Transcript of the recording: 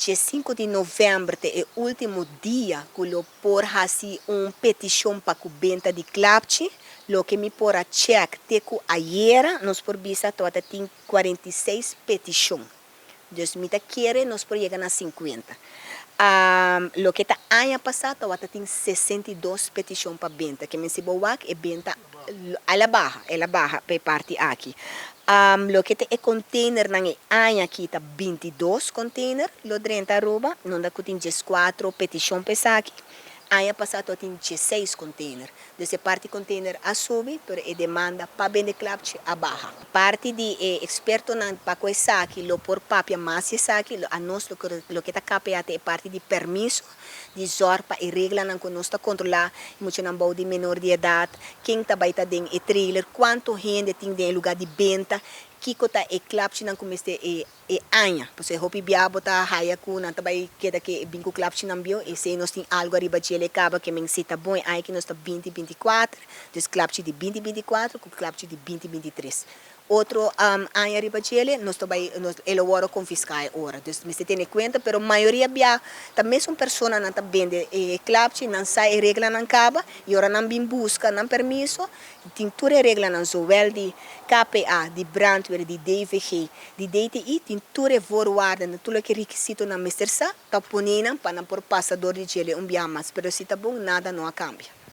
5 di novèmber ta e último dia ku lo por hasi un petishon pa ku benta di klapchi. Loke mi por a check te ku ayera, nos por bisa tabatin 46 petishon. Dus mi ta kere nos por yega na 50. Loke ta aña pasá tabatin 62 petishon pa benta. Ke men si bo wak e benta el a baha, el a baha pa e parti aki. Loke ta e containernan, e aña aki ta 22 container lo drenta Aruba, unda ku tin 14 petishon pa esaki. Aña pasá tabatin 16 container. Dus e parti container a subi, pero e demanda pa bende klapchi a baha. Parti di ekspertonan pa ku esaki lo por papia mas esaki, anos loke ta KPA e parti di permiso, di zorg pa e reglanan ku nos ta kontrolá, muchanan bou di menor di edat, ken ta bai ta den e trailer, kuantu hende tin den lugá di benta, kiko ta e klapchinan ku mester e aña. Pasobra hopi bia bo ta haya ku nan ta bai keda ke bin ku klapchinan bieu, esei nos tin algu ariba djele kaba ke men si ta bon e aña ku nos ta 2024, dus klapchi di 2024 ku klapchi di 2023. Otro aña riba djele, nos ta bai, nos e lo wòrdu konfiská e ora. Dus mester tene kuenta, pero mayoria bia ta mesun personanan ta bende e klapchi, nan sa e reglanan kaba, i ora nan bin buska nan permiso, tin tur e reglanan, zowel di KPA, di brandweer, di DVG, di DTI, tin tur e voorwaarden, tur loke rekisitonan mester sa, ta pone nan pa nan por pasa dor di djele un bia mas. Pero si ta bon, nada no a kambia.